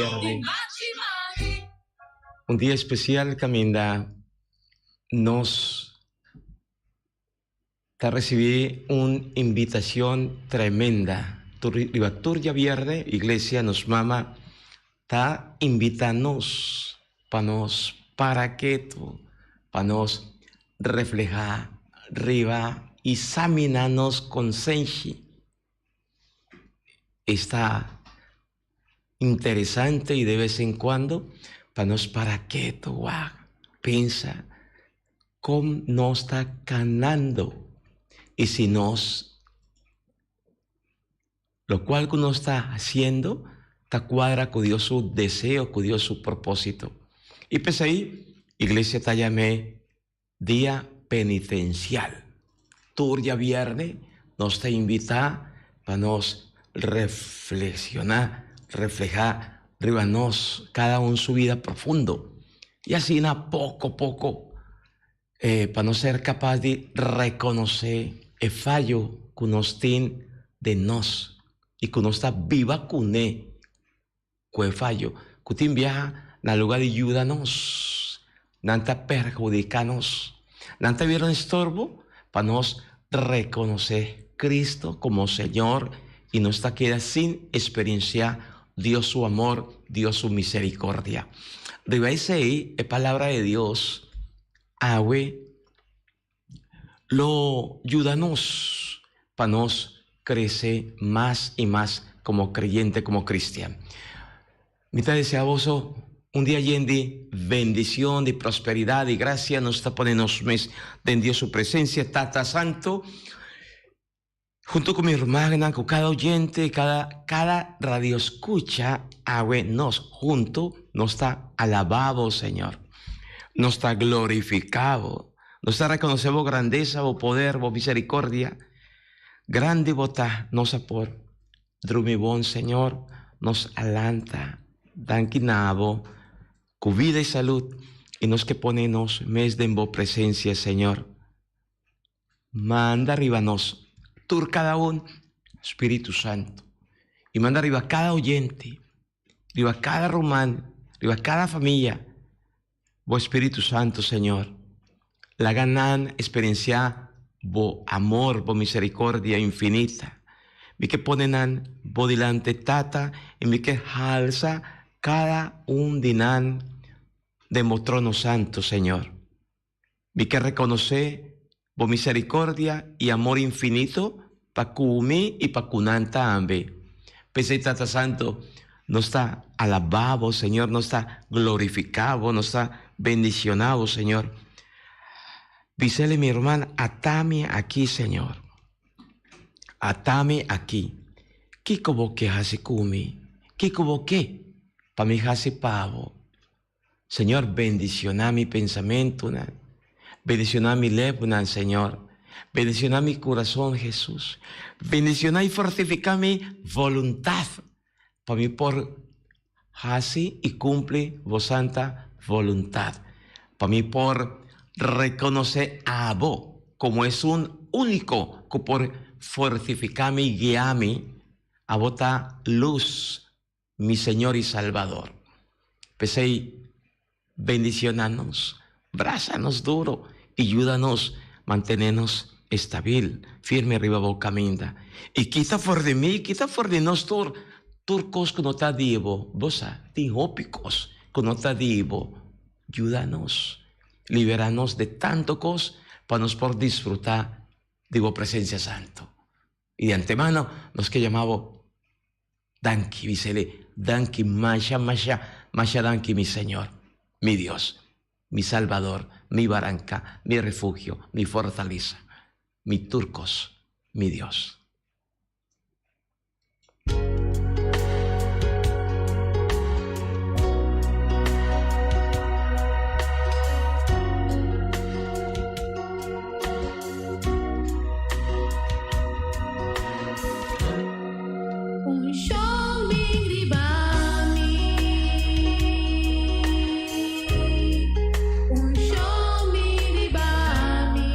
djabièrnè. Un dia espesial kaminda nos ta risibí un invitashon tremenda. Tur riba tur djabièrnè iglesia nos mama ta invitá nos pa nos para ketu, pa nos reflehá riba i saminá nos konsenshi. Esta interesante y de vez en cuando pa nos para keto wak pensa con nos ta canando y si nos lo cual cu nos ta haciendo ta cuadra cu Dios su deseo, cu Dios su proposito. Y p'esey iglesia ta yam'e Dia penitencial. Tur djabierne nos ta invita pa nos reflexiona, refleha riba nos cada un su vida profundo y asina poco poco pa nos ser capaz di reconoce e fayo cu nos tin den nos y cu nos ta biba cune. Ku e fayo ku tin biaha na luga di yuda nos, nan ta perhudiká nos. Nan ta bira un estorbo pa nos rekonosé Kristu komo Señor i nos ta keda sin eksperensiá Dios su amor, Dios su miserikordia. Riba esei e Palabra di Dios awe lo yuda nos pa nos crece mas y mas como creyente, como cristian. Mi ta desea boso un dia yen di bendicion, di prosperidad, di gracia. Nos ta pone nos mes den Dios su presencia. Tata Santo, Hunto ku mi rumannan, ku kada oyente, kada kada radioskucha awe nos hunto nos ta alabá bo, Señor. Nos ta glorifiká bo. Nos ta rekonosé bo grandesa, bo poder, bo miserikordia. Grandi bo ta, nos a por drumi bon, Señor. Nos a lanta. Danki na bo ku vida i salud i nos ke pone nos mes den bo presensia, Señor. Manda riba nos tur kada un Spiritu Santu i manda riba kada oyente, riba kada ruman, riba kada famia bo Spiritu Santu, Señor. Laga nan eksperensiá bo amor, bo miserikordia infinita. Mi ke pone nan bo dilanti, Tata, i mi ke halsa kada un di nan den bo trono santu, Señor. Mi ke rekonosé Bo miserikordia i amor infinito pa ku mi i pa ku nan tambe. P'esei, Tata Santu, nos ta alabá Bo, Señor, nos ta glorifiká Bo, nos ta bendishoná Bo, Señor. Bisele mi ruman, Ata mi aki, Señor. Ata mi aki. Kiko Bo ke hasi ku mi? Kiko Bo ke pa mi hasi pa Bo? Señor bendiciona mi pensamentonan, bendiciona mi lebunan Señor, bendiciona mi curason Jesus, bendiciona y fortifica mi voluntad pa mi por haci y cumpli bo santa voluntad, pa mi por reconoce abo como esun unico cu por fortifica mi y guia mi, abo ta luz Mi Señor y Salvador. P'esei, bendiciona nos, brasa nos duro y yuda nos mantene nos estabil, firme riba bo caminda. Y kita for di mi, kita for di nos tur, tur cos cu no ta di bo. Bo sa, tin hopi cos cu no ta di bo. Yuda nos, libera nos de tanto cos pa nos por disfruta di bo presencia santo. Y di antemano nos ke yama bo danki, bisele, danki masha, masha, masha danki mi Señor, mi Dios, mi Salvador, mi baranca, mi refugio, mi fortaleza, mi tur cos, mi Dios. Un shon bin riba mi, un shon bin riba mi.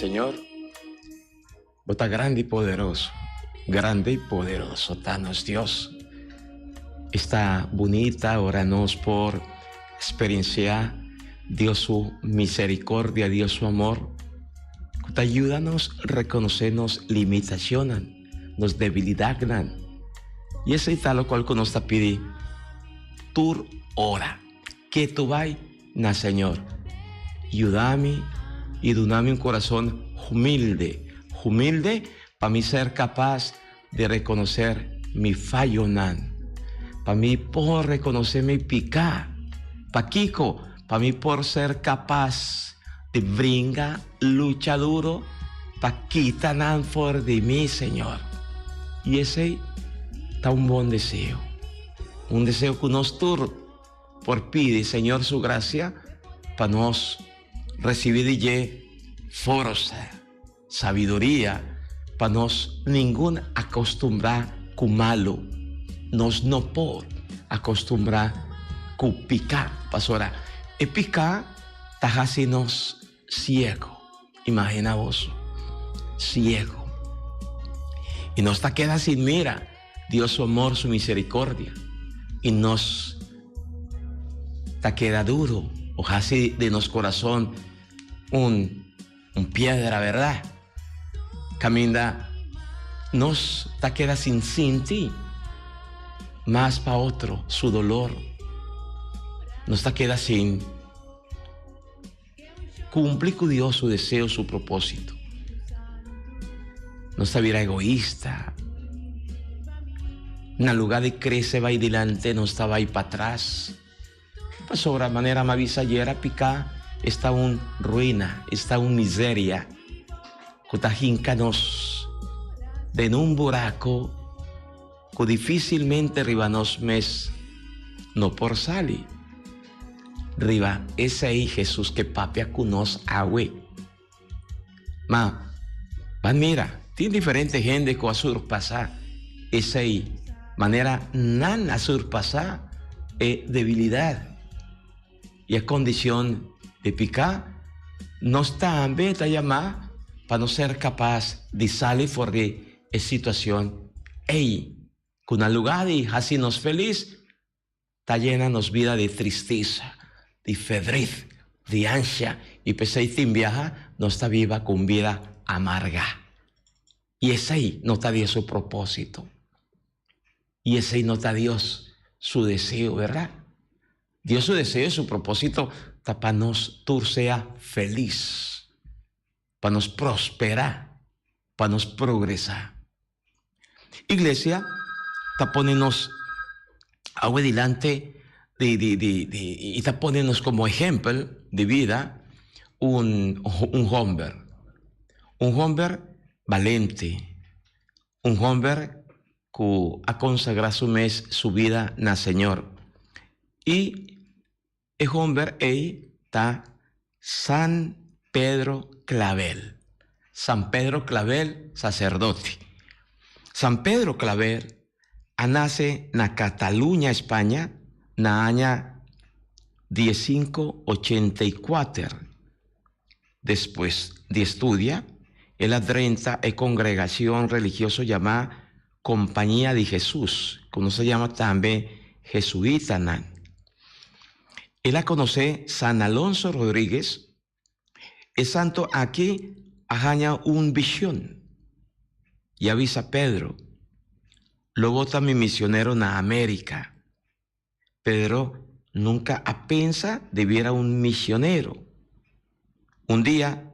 Señor, Bo ta grandi i poderoso, grandi i poderoso ta nos Dios. Esta bunita ora nos por experiencia Dios su misericordia, Dios su amor, cu ta yuda nos reconoce nos limitacionnan, nos debilidadnan. Y esey ta locual cu nos ta pidi tur ora. Ke tu bai na Señor. Yuda mi i duna mi un kurason humilde, humilde pa mi ser kapas di rekonoser mi fayonan, pa mi por rekonosé mi piká. Pakiko? Pa mi por ser kapas di bringa lucha duro pa kita nan for di mi, Señor. I esei ta un bon deseo, un deseo ku nos tur por pidi Señor su gracia pa nos recibi di dje forsa, sabiduria pa nos ningun acostumbra cu malo. Nos no por acostumbra cu pica, pasobra e pica ta haci nos ciego. Imagina boso, ciego. Y nos ta keda sin mira Dios su amor, su misericordia. Y nos ta keda duro o haci de nos corazón un, un piedra, ¿verdad? Caminda nos ta keda sin sinti mas pa otro su dolor. Nos ta keda sin Cumpli cu Dios su deseo, su propósito. Nos ta bira egoísta. Na lugar di crece bay dilante, nos ta bay patras. Pasobra manera mi a bisa ayer, a pica esta un ruina, esta un miseria cu ta hinca nos den un buraco cu dificilmente riba nos mes no por sali. Riba esei Hesus ke papia ku nos awe. Ma, ban mira, tin diferente hende ku a surpasá esei manera nan a surpasá e debilidat i e kondishon di piká. Nos tambe ta yamá pa nos ser kapas di sali for di e situashon ei, ku na lugá di hasi nos felis, Ta yena nos bida di tristesa, di fedrit, di ansha i p'esei tin biaha nos ta biba ku un bida amargá. I esei no ta Dios su propósito. I esei no ta Dios su deseo, bèrdat? Dios su deseo i su propósito ta pa nos tur sea felis, pa nos prosperá, pa nos progresá. Iglesia ta pone nos awe dilante di di di di y ta pone nos como ehempel di bida un un homber, un homber balente, un homber cu a consagra su mes su bida na Señor y E homber ei ta San Pedro Clavel. San Pedro Clavel, sacerdote. San Pedro Clavel a nace na Cataluña, España, na aña diesinco ochenta i kuater. Despues di studia, el a drenta e congregacion religioso yamá Compañía di Jesús, cu nos ta yama tambe Jesuitanan. El a conoce San Alonso Rodríguez. E santo aki a haña un vision y a bisa Pedro, Lo bo ta mi misionero na América. Pedro nunca a pensa di bira un misionero. Un dia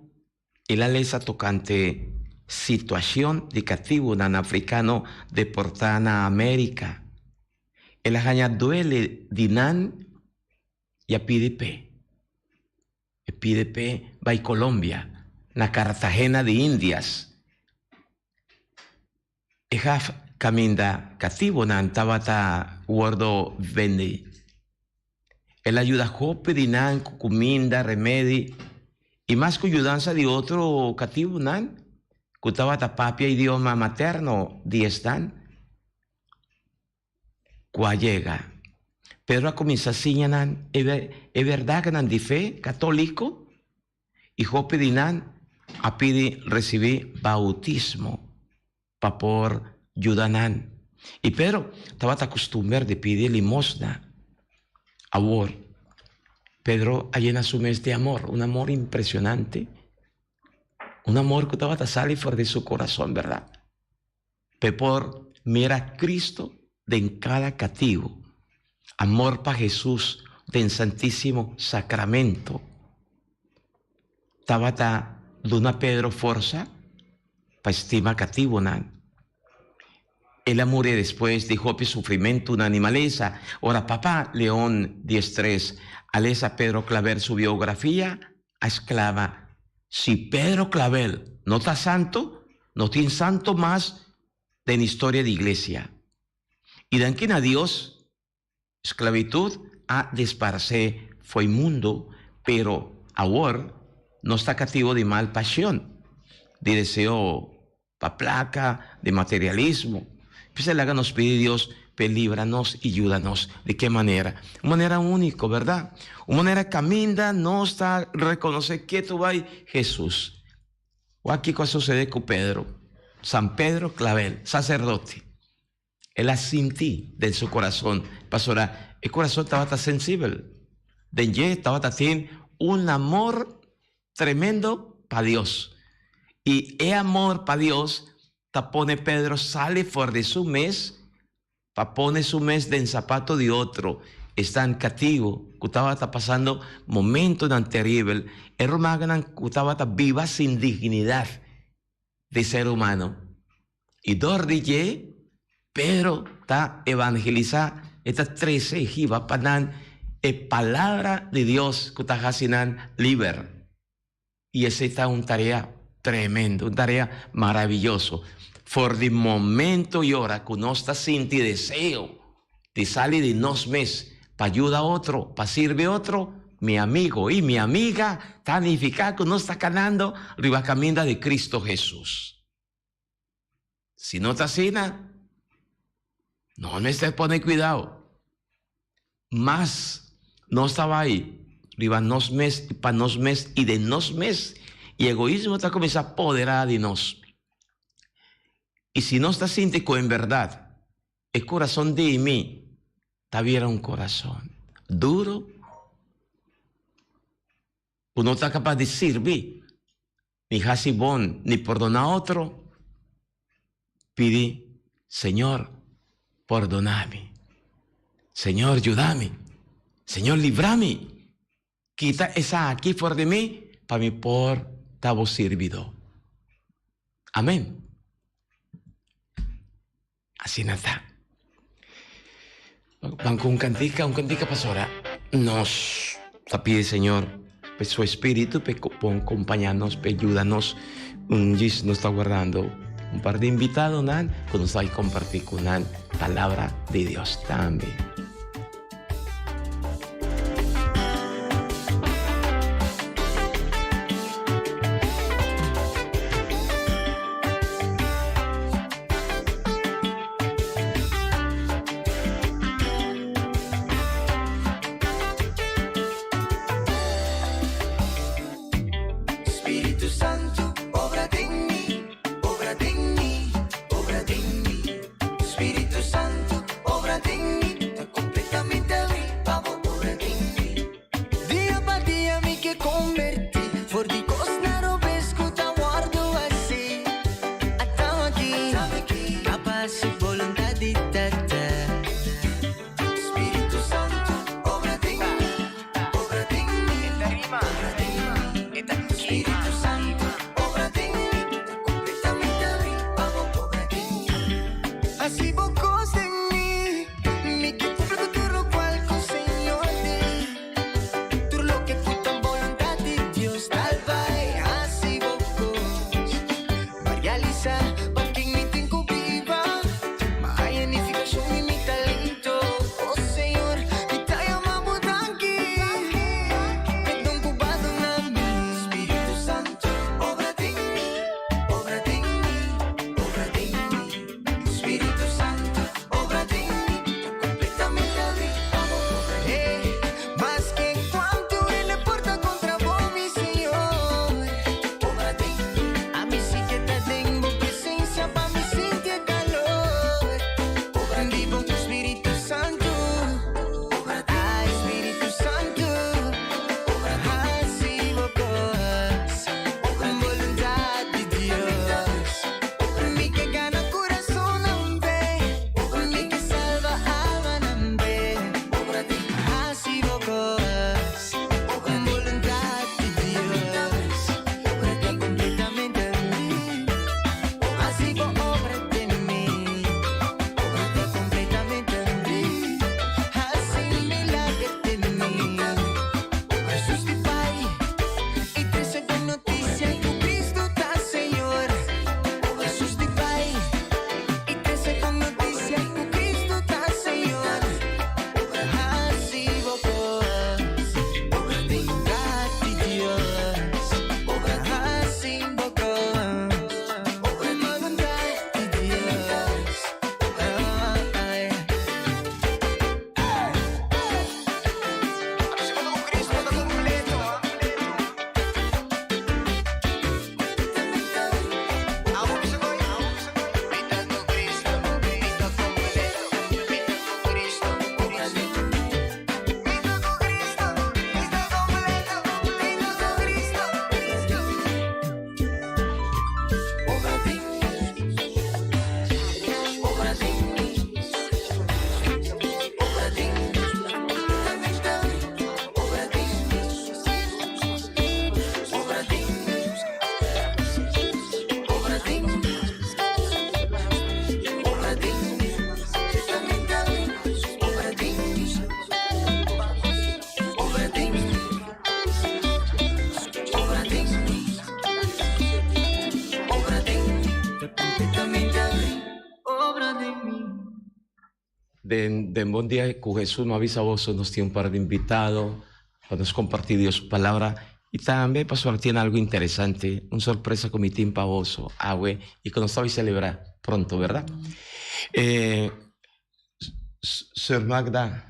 el a lesa tocante situacion di catibunan africano deporta na America. El a haña duele di nan y a pidi p'e. E pidi p'e bai Colombia, na Cartagena de Indias. E haf kaminda katibonan tabata wordo bendi. El a yuda hopi di nan ku kuminda, remedi i mas ku yudansa di otro katibonan ku tabata papia idioma materno di esnan ku a yega. Pedro a kuminsá siña nan e bèrdatnan di fe katóliko i hopi di nan. a pidi risibí boutismo pa por yuda nan. I Pedro tabata kustumber di pidi limosna. Awor, Pedro a yena su mes di amor, un amor impresionante, un amor ku tabata sali for di su kurason, bèrdat? P'e por mira Cristo den cada cativo. Amor pa Jesus den Santísimo Sacramento tabata duna Pedro forsa pa estima cativonan. El a muri despues di hopi sufrimentunan i malesa. Ora Papa Leon Diestres a lesa Pedro Claver su biografia, a exclama, Si Pedro Clavel no ta santo, no tin santo mas den historia di iglesia. I danki na Dios, sclavitud a desparce fo'i mundo, pero awor nos ta catibo di mal pasion, di deseo pa placa, di materialismo. P'esei laga nos pidi Dios p'e libra nos i yuda nos. Di ke manera? Un manera úniko, bèrdat? Un manera kaminda nos ta rekonosé ketu bai Hesus. Wak kiko a sosodé ku Pedro, San Pedro Clavel, saserdote. El a sinti den su kurason, pasobra e kurason tabata sensibel. Den dje tabata tin un amor tremendo pa Dios. I e amor pa Dios ta pone Pedro sali for di su mes pa pone su mes den sapato di otro. Esnan katibu ku tabata pasando momentonan teribel, e rumannan ku tabata biba sin dignidat di ser humano. I dor di dje, Pedro ta evangelisá, e ta trese hiba pa nan e Palabra di Dios ku ta hasi nan liber. I esei ta un tarea tremendo, un tarea maraviyoso. For di momento i ora ku nos ta sinti deseo di sali di nos mes pa yuda otro, pa sirbi otro, mi amigo i mi amiga, ta nifiká ku nos ta kanando riba kaminda di Kristu Hesus. Si no ta asina, nos mester pone kuidao. Mas nos ta bai riba nos mes i pa nos mes i den nos mes, i egoismo ta kuminsá poderá di nos. I si nos ta sinti ku en bèrdat e kurason di mi ta bira un kurason duru, ku no ta kapas di sirbi, ni hasi bon, ni pordoná otro, pidi, Señor, pordoná mi. Señor, yuda mi. Señor, libra mi. Kita esaki for di mi pa mi por ta bo sirbidó. Amén. Asina ta. Ban ku un kantika, un kantika pasora. Nos ta pidi Señor pe su Espíritu pe pon kompañá nos, pe yuda nos. Un djis nos ta guardando un par di invitadonan ku nos ta kompartí ku nan palabra di Dios tambe. Spiritu Santu, obra den mi, obra den mi, obra den mi. Spiritu Santu, obra den mi. Den den Bon Dia ku Hesus no a bisa boso nos tin un par di invitado pa nos kompartí Dios su palabra i tambe pasobra tin algu interesante, un sorpresa ku mi tin pa boso awe i ku nos ta bai selebrá pronto, bèrdat? E Sor Magda,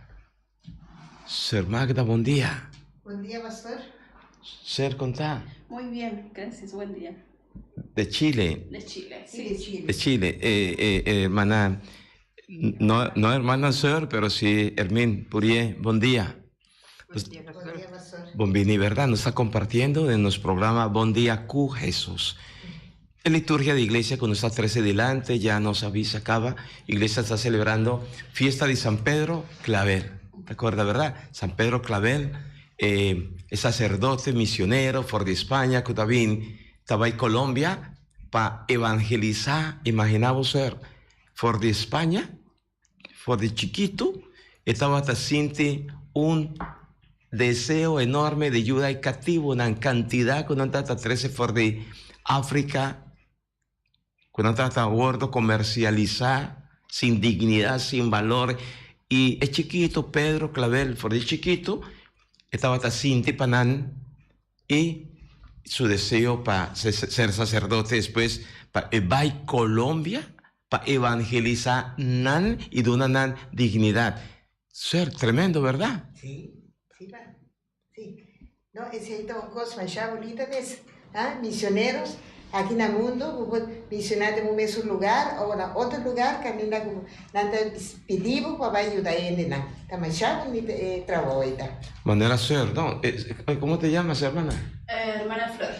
Sor Magda bon dia. Bon dia pastor. Sor kon ta? Muy bien, gracias, buen dia. De Chile. De Chile, sí. De Chile. De Chile. Eh, eh, eh, hermana, no, no hermana Sor, pero sí Hermín Purié, buen día. Buen dia, pastor. Buen dia, pastor. Bon bini, ¿verdad? Nos ta compartiendo den nos programa Bon Dia cu Jesús. E liturgia di iglesia cu nos ta trece dilanti ya nos avisa caba. Iglesia ta celebrando fiesta di San Pedro Clavel. Ta acorda, ¿verdad? San Pedro Clavel, e sacerdote misionero for di Spaña cu ta bin ta bay Colombia pa evangelisa, imagina bo ser, for di Spaña, for di chikito e tabata sinti un deseo enorme di yuda e catibonan, cantidad cu nan tabata trece for di Africa, Cu nan tabata wordo comercialisa sin dignidad, sin balor y e chikito Pedro Clavel for di chikito e tabata sinti pa nan y su deseo pa ser sacerdote despues pa e bay Colombia pa evangelisa nan y duna nan dignidad. Ser tremendo, verdad? Sí, sí pa. Sí. No, esei ta un kos masha bunita mes. Ha, misioneros aki na mundu bo por misioná den un mesun lugar o na otro lugar kaminda ku nan ta pidi bo pa bai yuda hendenan. Ta masha bunita e trabou ei ta. Manera Seur, no, komo te llamas hermana? Hermana Flor.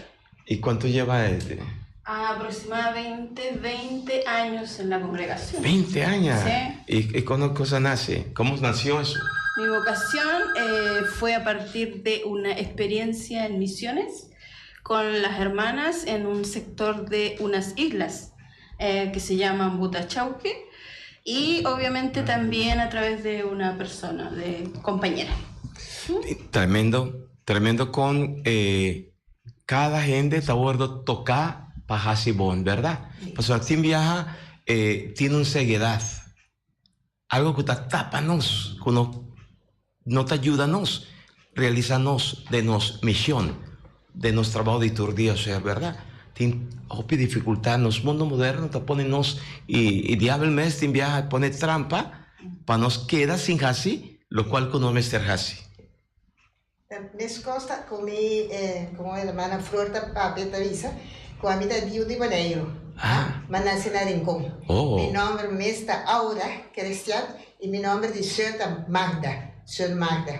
Y cuanto lleva de? Aproximadamente 20 años en la congregación. 20 años. Sí. ¿Y, y cuándo cosa nace? ¿Cómo nació eso? Mi vocación eh, fue a partir de una experiencia en misiones con las hermanas en un sector de unas islas eh, que se llaman Butachauque y obviamente también a través de una persona, de compañera. Tremendo, tremendo con eh, Cada hende ta wordo toca pa haci bon, berdad? Pasobra tin biaha tin un ceguedad, algo cu ta tapa nos, cu no no ta yuda nos realisa nos den nos mision, den nos trabao di tur dia, osea, berdad? Tin hopi dificultad, nos mundo moderno ta pone nos y diabel mes tin biaha pone trampa pa nos keda sin haci locual cu nos mester haci. Meskos ta ku mi, komo hermana Flor ta papia ta bisa, ku ami ta diu di Boneiru. M'a nase na Rincon. Mi nòmber mes ta Aura Christian i mi nòmber di seur ta Magda, seur Magda.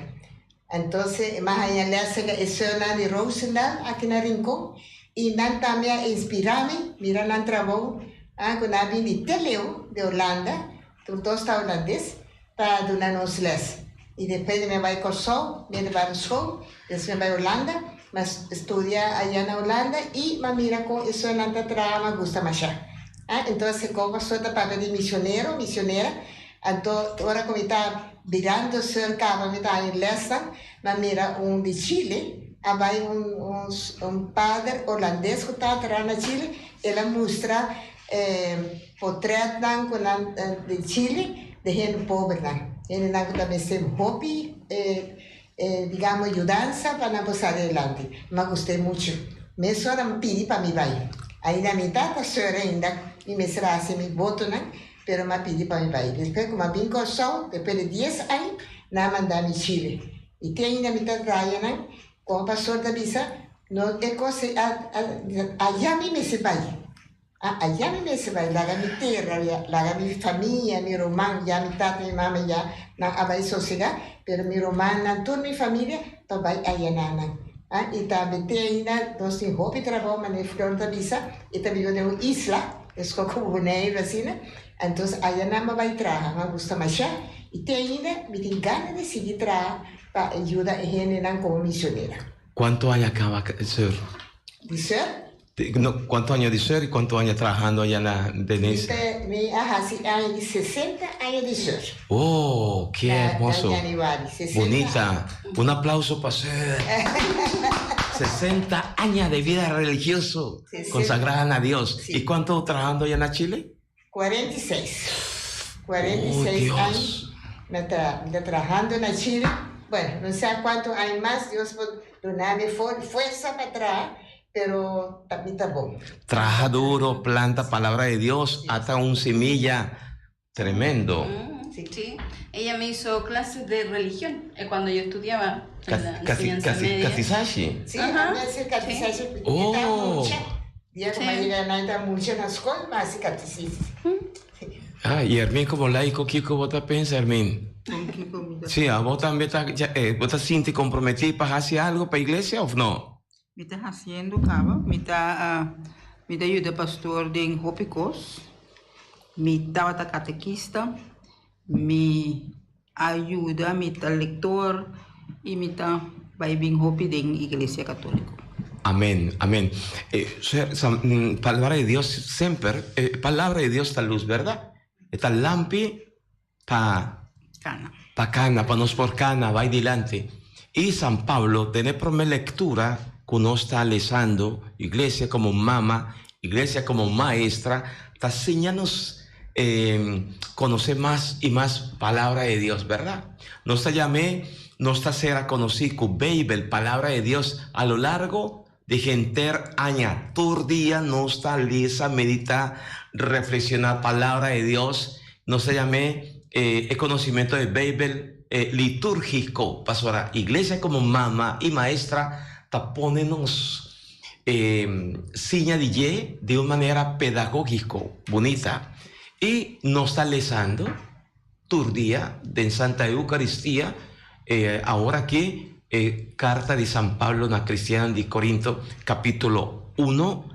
Entonces m'a haña lès serka e seurnan di Roosendaal aki na Rincon i nan tambe a inspirá mi, mira nan trabou ku nan a bin di te leu di Holanda, tur dos ta holandes, Pa duna nos les. Y despues di mi a bay Corsou, middelbare school, despues mi a bay Hulanda, mi a studia aya na Hulanda y mi a mira con e sonan ta traha, mi a gusta masha. Ah, entonces con paso ta papia di misionero, misionera, anto ora cu mi ta birando cerca pa mi ta haña lesnan, mi a mira un di Chile, a bay un un un pader holandes cu ta traha na Chile, el a mustra E potretnan ku nan di Chili di hende pobernan, hendenan ku ta mester hopi digamos yudansa pa nan por sali adelante. Mi a gust'é muchu. Mesora mi pidi pa mi bai. Ainda mi tata seur ainda mi mester a hasi mi botonan, pero mi a pidi pa mi bai. Despues ku mi a bin Kòrsou, despues di dies aña, nan a manda mi Chili. I te ainda mi ta traya nan, komo pastor ta bisa, no e kos ei aya mi mester bai. Aya mi mester bai laga mi tera ya, laga mi famia, mi ruman ya, mi tata, mi mama ya, nan a bai sosega, pero mi rumannan, tur mi familia ta bai aya na nan. I tambe te ainda nos tin hopi trabou, manera Flor ta bisa, e ta biba den un isla, meskos ku Boneiru asina, entonces aya nan bo bai traha, mi a gusta masha, i te ainda mi tin gana di sigui traha pa yuda e hendenan komo misionera. Kuantu aña kaba, sir? Di sir? No, cuanto aña di ser y cuanto aña trahando allá na Venecia? Mi a haci aña di 60 aña di ser. Oh, qué hermoso. Na januari, 60 Bonita. Un aplauso pa ser. 60 aña de vida religioso 60. consagrada a Dios. Sí. ¿Y cuánto trahando allá na Chile? 46. 46 aña mi ta mi ta trahando na Chile. Bueno, no sa cuanto aña mas Dios por duna mi fuerza pa traha, pero ta mi ta bon. Traha duro, planta palabra de Dios, ata un semilla tremendo. Sí, ella me hizo clases de religión cuando yo estudiaba en la enseñanza media. Catisashi? Sí, a mi haci catisashi mi ta mucha. Dia cu mi a yega nan ta mucha na scol, mi a haci catecismo. Ah, y Hermin como laico, kico bo ta pensa, Hermin? Con kico mi ta Sí, abo tambe ta, bo ta sinti comprometi pa haci algo pa iglesia of no? Mi ta haciendo caba, mi ta mi ta yuda pastor den hopi cos, mi tabata catequista, mi a yuda, mi ta lector y mi ta bay bin hopi den iglesia catolico. Amen, amen. Palabra di Dios semper, e palabra di Dios ta luz, berdad? E ta lampi pa Cana. Pa cana, pa nos por cana bay dilanti. Y San Pablo den e prome lectura cu nos ta lesando, Iglesia como mama, Iglesia como maestra, ta siña nos conoce mas y mas palabra de Dios, berdad? Nos ta yam'é, nos ta ser a conoci cu Bijbel, palabra de Dios, a lo largo de henter aña. Tur dia nos ta lesa, medita, reflexiona palabra de Dios. Nos ta yam'é e conocimento de Bijbel litúrgico, pasobra Iglesia como mama y maestra ta pone nos siña di dje di un manera pedagógico, bunita. Y nos ta lesando tur dia den Santa Eucaristia, awor aki e carta di San Pablo na cristiannan di Corinto, capítulo uno,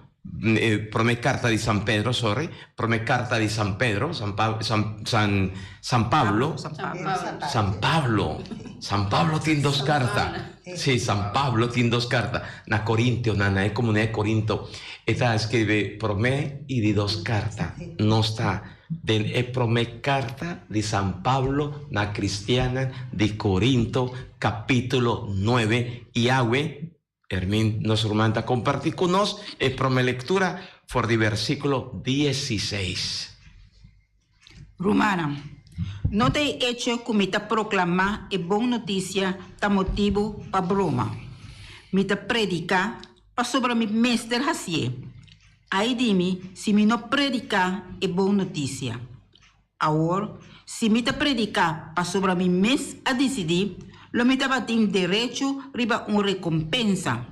prome carta di San Pedro, sorry, prome carta di San Pedro, San San San San Pablo, San Pablo, San Pablo tin dos carta, si, San Pablo tin dos carta, na Corintionan, na e comunidad di Corinto, e ta escribi prome y di dos carta, nos ta Den e promé karta di San Pablo na kristiannan di Korinto, kapítulo nuebe, Yahweh, Hermin, nos ruman ta kompartí ku nos e promé lektura for di versíkulo diesiseis. Rumannan, no ta e echo ku mi ta proklamá e bon notisia ta motibu pa broma. Mi ta prediká pasobra mi mester hasié. Ai di mi si mi no prediká e bon notisia! Awor, si mi ta prediká pasobra mi mes a disidí, lo mi tabatin derecho riba un rekompensa.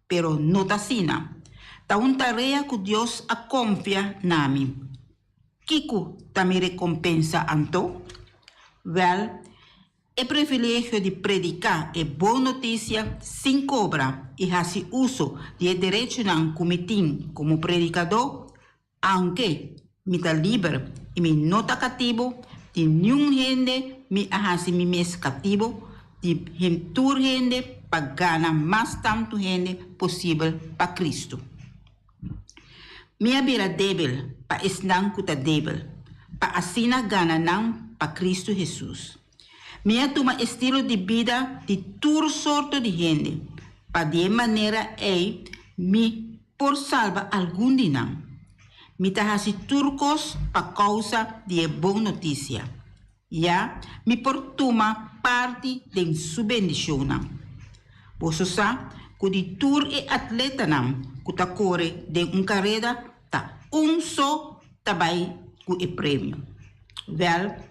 Pero no ta asina. Ta un tarea ku Dios a konfia na mi. Kiko ta mi rekompensa anto? Wèl, E privilegio di prediká e bon notisia sin kobra i hasi uso di e derechonan ku mi tin komo predikadó, aunke mi ta liber i mi no ta katibu di niun hende, mi a hasi mi mes katibu di tur hende pa gana mas tantu hende posibel pa Kristu. Mi a bira débil pa esnan ku ta débil, pa asina gana nan pa Kristu Hesus. Mi a tuma estilo di bida di tur sorto di hende, pa di e manera ei mi por salba algun di nan. Mi ta hasi tur kos pa kousa di e bon notisia, ya mi por tuma parti den su bendishonnan. Boso sa ku di tur e atletanan ku ta kore den un kareda, ta un so ta bai ku e premio. Wèl,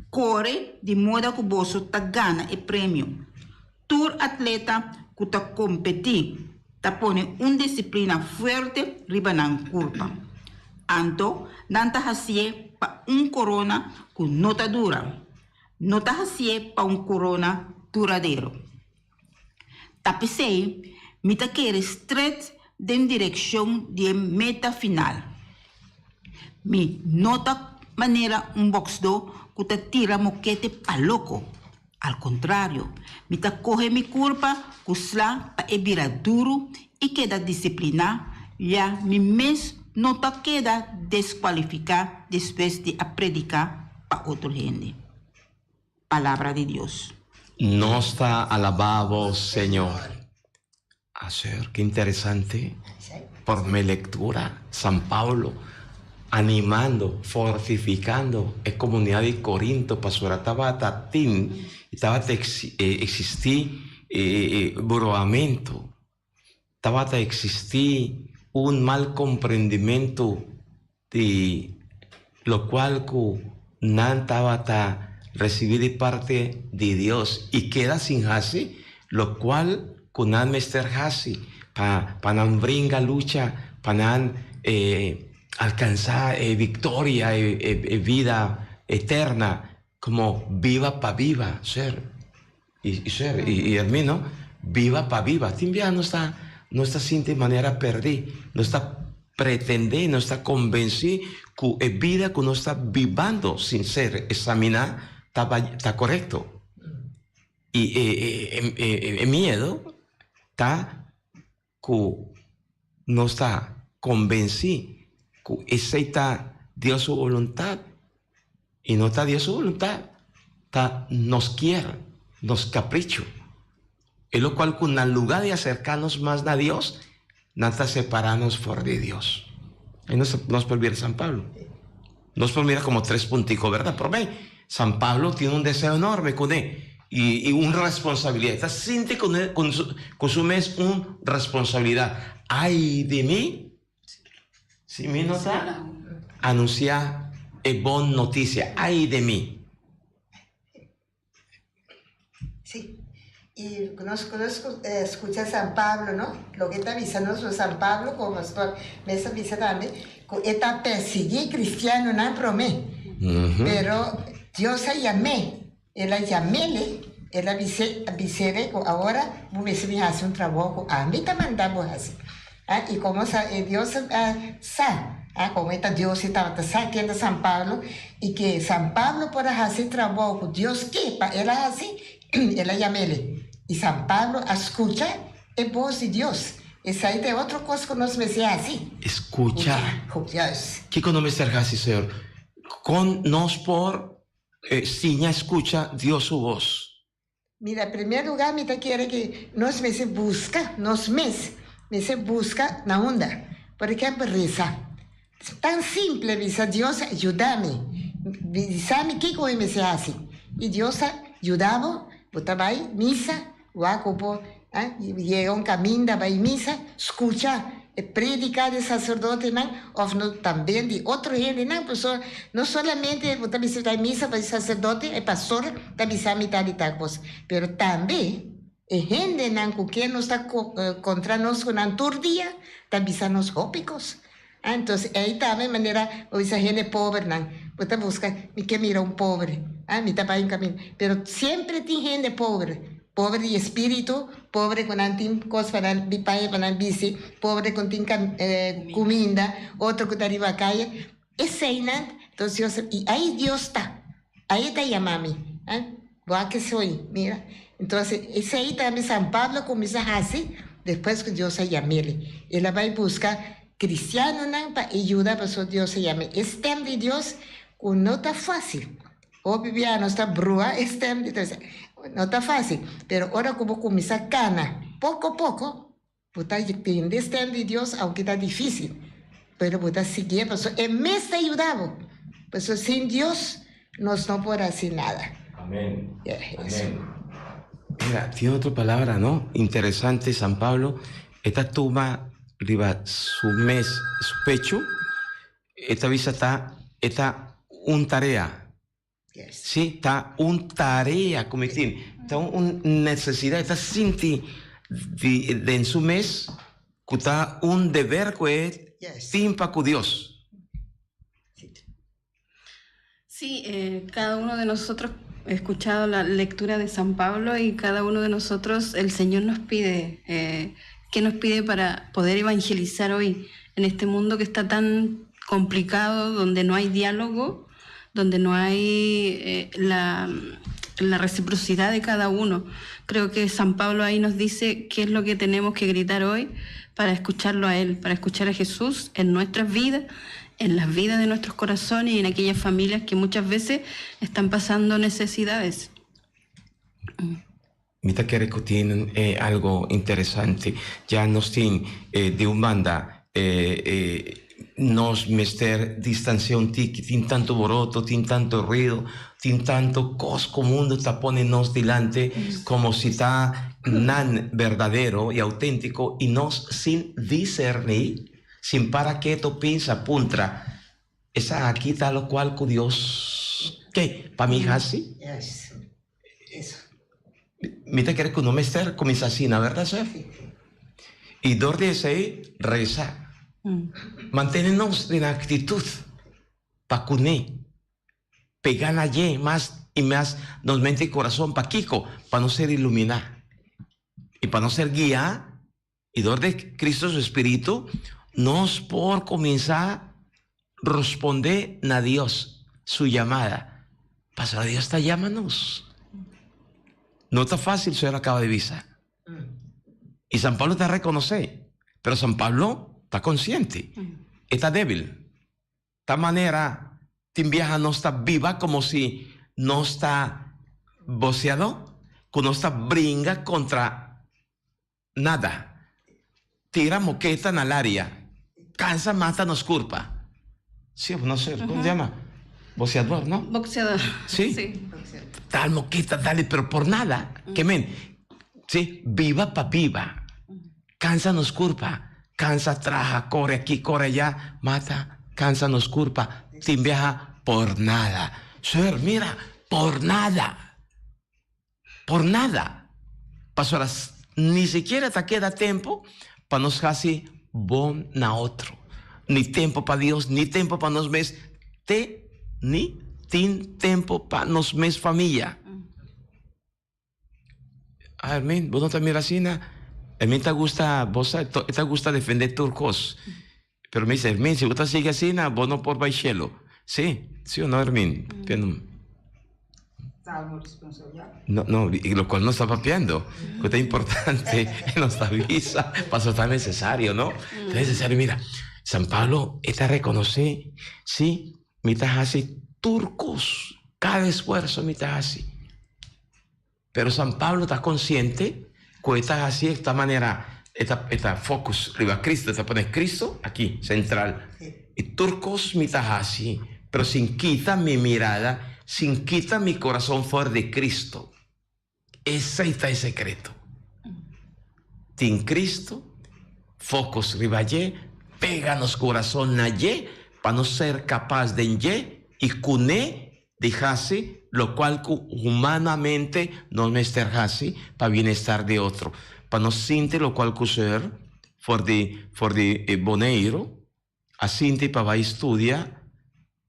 kore di moda ku boso ta gana e premio. Tur atleta ku ta kompetí ta pone un disiplina fuerte riba nan kurpa. Anto nan ta hasié pa un korona ku no ta dura. No ta hasié pa un korona duradero. Ta p'esei mi ta kere stret den direkshon di e meta final. Mi no ta manera un bòksdó ku ta tira mokete pa loko. Al kontrario, mi ta kohe mi kurpa ku sla pa e bira duru i keda disipliná, ya mi mes no ta keda deskualifiká despues di a prediká pa otro hende. Palabra di Dios. Nos ta alabá bo, Señor. Aser, ki interesante. Por mi lectura, San Pablo. animando, fortificando e comunidad di Corinto pasobra tabata tin y tabata existi broamento, tabata existi un mal comprendimento di locual cu nan tabata recibi di parte di Dios y keda sin haci locual cu nan mester haci pa pa nan bringa lucha pa nan alcansa e victoria e vida eterna como biba pa biba ser y ser y hermino biba pa biba tin bia nos ta nos ta sinti manera perdi nos ta pretende nos ta convenci cu e bida cu nos ta bibando sin ser examina ta ta corecto. Y e miedo ta cu nos ta convenci cu esey ta Dios su voluntad y no ta Dios su voluntad, ta nos kier, nos capricho. E locual cu na lugar di acerca nos mas na Dios, nan ta separa nos for di Dios. Y nos nos por mira San Pablo. Nos por mira como tres puntico, verdad? Prome, San Pablo tin un deseo enorme cune y y un responsabilidad. Ta sinti cune con su con su mes un responsabilidad. Ay di mi si mi no ta anuncia e bon noticia. Ay de mi. Sí, y nos nos scucha San Pablo, no? Loke ta bisa nos no San Pablo como pastor mes a bisa tambe, cu e ta persigui cristianonan prome, pero Dios a yam'é, el a yam'ele, el a bis'é, a bis'ele cu awora bo mester bin haci un trabou cu ami ta manda bo haci. Ah, y como sa e Dios a sa, ah, como e ta Dios e tabata sa ken ta San Pablo, y ke San Pablo por a haci e trabou cu Dios ke pa el a haci, el a yam'ele. Y San Pablo a scucha e bos di Dios. Esai ta e otro cos cu nos mester haci. Scucha. Juist. Kico nos mester haci, Señor? Con nos por siña scucha Dios su bos? Mira, primer lugar mi ta kere ke nos mester buska, nos mes mester buska na unda. Por ehempel resa. Tan simple bisa Dios yuda mi, bisa mi kiko mi mester hasi. I Dios ta yuda bo, bo ta bai misa, wak ku bo yega un kaminda bai misa, skucha e predica di sacerdotenan of no tambe di otro hendenan pasobra no solamente bo ta bisa ta misa pa e sacerdote e pastor ta bisa mitad di tal cos pero tambe e hendenan cu ken nos ta contra nos cu nan tur dia ta bisa nos hopi cos entonces ey tambe manera bo bisa hende pobernan bo ta busca mi ke mira un pober mi ta bay un caminda pero siempre tin hende pober Pobre di espíritu, pobre ku nan tin kos pa nan di paña pa nan bisti, pobre ku tin kuminda, otro ku ta riba kaya. Eseinan, entonces Dios, i ai Dios ta, ai e ta yama mi, bo a ke soy, mira. Entonces, esei tambe San Pablo kuminsá hasi despues ku Dios a yam'el. El a bai buska kristianonan pa e yuda pasobra Dios a yam'é. E stèm di Dios ku no ta fásil. Hopi bia nos ta brua e stem di tres. No ta fácil, pero ora ku bo kuminsá kana poko poko, bo ta tende stem di Dios aunke ta difísil, pero bo ta siguié pasobra e mes ta yuda bo. Pasobra sin Dios nos no por hasi nada. Amén. Amén. Mira, tin otro palabra, no? Interesante, San Pablo, e ta tuma riba su mes, su pecho, E ta bisa ta e ta un tarea. Sí, ta un tarea ku mi tin. Ta un nesesidat. E ta sinti di den su mes ku ta un deber ku e tin pa ku Dios. Sí, cada uno de nosotros he escuchado la lectura de San Pablo y cada uno de nosotros el Señor nos pide, eh, ¿qué nos pide para poder evangelizar hoy en este mundo que está tan complicado, donde no hay diálogo, donde no hay eh, la, la reciprocidad de cada uno? Creo que San Pablo ahí nos dice qué es lo que tenemos que gritar hoy para escucharlo a Él, para escuchar a Jesús en nuestras vidas, en las vidas de nuestros corazones y en aquellas familias que muchas veces están pasando necesidades. Mi ta kere ku tin algo interesante. Ya nos tin di un banda e. Nos mester distancia un tiki, tin tanto boroto, tin tanto ruido, tin tanto cos cu mundo ta pone nos dilanti como si ta nan berdadero y autentico y nos sin discerni, sin para keto pensa, puntra, Esaki ta locual cu Dios ke pa mi haci? Mi ta kere ku no mester kuminsá asina, bèrdat, Sef? I dor di esei, resa. Mantene nos den aktitut pa kuné. Pegá na dje mas i mas nos mente i kurason. Pakiko? Pa nos ser iluminá i pa nos ser guiá. I dor di Cristo su Spiritu, nos por kuminsá rospondé na Dios su yamada. Pasobra Dios ta yama nos. No ta fásil, Señor a kaba di bisa. I San Pablo ta rekonosé, pero San Pablo ta konsiente, e ta débil. Ta manera tin biaha nos ta biba como si nos ta boseadó, ku nos ta bringa kontra Nada. Tira moketa na laria. Cansa mata nos curpa. Sí of no sir? Como se llama? Boxeador, no? Boxeador. Sí. Sí. Tal moketa, dale, pero por nada. Ke men? Sí, biba pa biba. Cansa nos curpa. Cansa traha, core aki, core allá. Mata, cansa nos curpa. Tin biaha por nada. Sir, mira, por nada. Por nada. Pasobra ni sikiera ta keda tempu pa nos hasi bon na otro. Ni tempu pa Dios, ni tempu pa nos mes, te ni tin tempu pa nos mes famia. Ah, Hermin, bo no ta mira asina? Hermin ta gusta, bo sa, e ta gusta defende tur kos. Pero mi dice, Hermin, si bo ta sigui asina, bo no por bai shelo. Sí, sí o no, Hermin? No, no, y lo cual no está papiando, que está importante, nos ta avisa, paso está necesario, no? Está necesario, mira, San Pablo está reconoce, sí, mi ta haci turcos, cada esfuerzo mi ta haci. Pero San Pablo ta consciente cu e ta haci esta manera, e ta, e ta focus riba Cristo, e ta pone Cristo aki, central. Y tur cos mi ta haci, pero sin kita mi mirada, sin kita mi corazon for di Cristo. Esey ta e secreto. Tin Cristo, focus riba dje, pega nos corazon na dje, pa nos ser capaz den dje y cune Di hasi lokual ku humanamente nos mester hasi pa bienestar di otro, pa nos sinti lokual ku Seur for di for di Boneiru a sinti pa bai studia,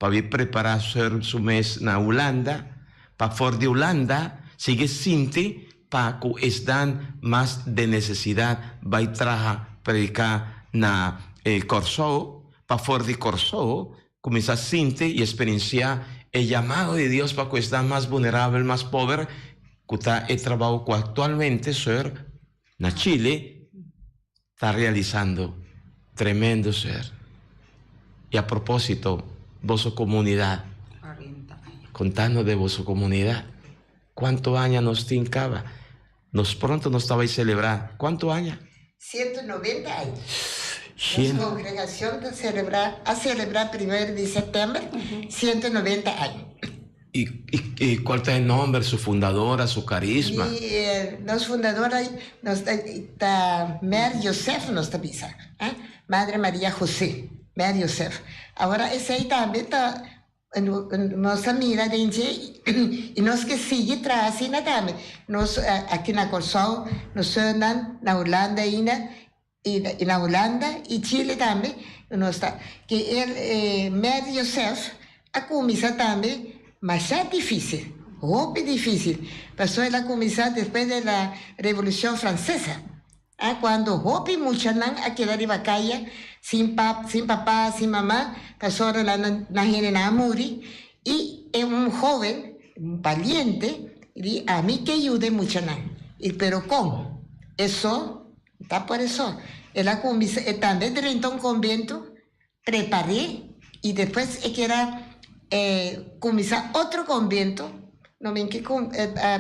pa bai prepará Seur su mes na Hulanda, pa for di Hulanda sigui sinti pa ku esnan mas den nesesidat bai traha prediká na Kòrsou, pa for di Kòrsou Kuminsá sinti i eksperensiá e yamado di Dios pa ku esnan mas bunerabel, mas pober, ku ta e trabou ku aktualmente Seur na Chile ta realisando. Tremendo, Seur. I a propósito, boso komunidat, kontanos de boso komunidat. Kuantu aña nos tin kaba? Nos pronto nos ta bai selebrá kuantu aña? 190 aña. Nos kongregashon ta selebrá, a selebrá primer di sèptèmber 190 aña. I i kual ta e nòmber, su fundadora, su karisma? I nos fundadora nos ta ta Mary Joseph nos ta bisa, Madre Maria José, Mary Joseph. Awor esei tambe ta Nos a mira den dje i nos ke sigui traha asina tambe. Nos aki na Kòrsou, nos sùrnan na Hulanda ainda i na Hulanda i Chile tambe nos ta. Ke el Mary Joseph a kuminsá tambe masha difísil, hopi difísil, pasobra el a kuminsá despues de la Revolushon Fransesa. A Cuando hopi muchanan a keda riba caya sin pap, sin papá, sin mamá, pasobra nan nan hendenan a muri, y e un joven valiente di ami ke yuda e muchanan, y pero con? E so? Ta por e so. El a cuminsa, e tambe drenta un convento, prepar'é y despues e kier a cuminsa otro convento, no mi ke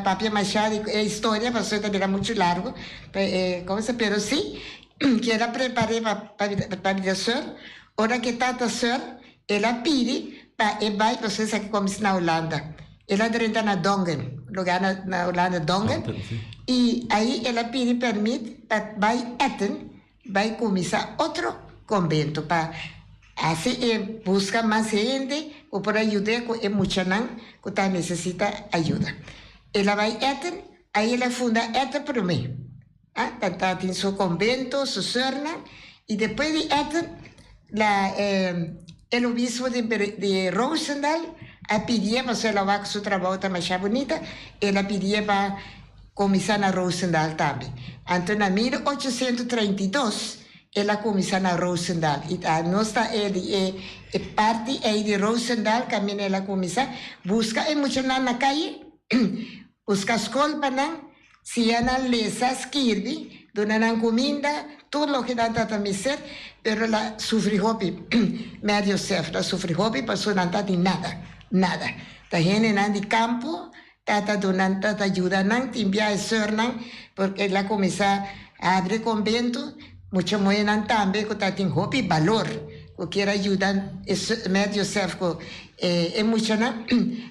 papia masha di e historia pasobra ta bira mucho largo, pero si kier a prepar'é pa bira sor. Ora ku e tata sùr, el a pidi pa e bai pasobra esaki kuminsá na Hulanda. El a drenta na Dongen, lugá na na Hulanda Dongen, i ai el a pidi pèrmit pa bai Etten bai kuminsá otro konbento pa hasi e buska mas hende ku por a yud'é ku e muchanan ku ta nesesita ayuda. El a bai Etten, ai el a funda Etten promé. A ta tin su convento, su soeurnan, y despues di Etten la el obispo di di Roosendaal a pidié pasobra el a wak su trabou ta masha bunita, el a pidié pa cuminsa na Roosendaal tambe. Anto na 1832 el a cuminsa na Roosendaal y ta nos ta e di e e parti ey di Roosendaal caminda el a cuminsa busca e muchanan na caye, busca scol pa nan, Siña nan lesa, skirbi, duna nan kuminda, tur loke nan ta ta mester, pero el a sufri hopi. Mary Josef a sufri hopi pasobra nan ta tin nada, nada. Ta hendenan di kampo ta ta duna, ta ta yuda nan, tin bia e sùrnan, porque el a kuminsá habri konbento, mucha muhénan tambe ku ta tin hopi balor, ku kier a yuda e Mary Josef ku e muchanan,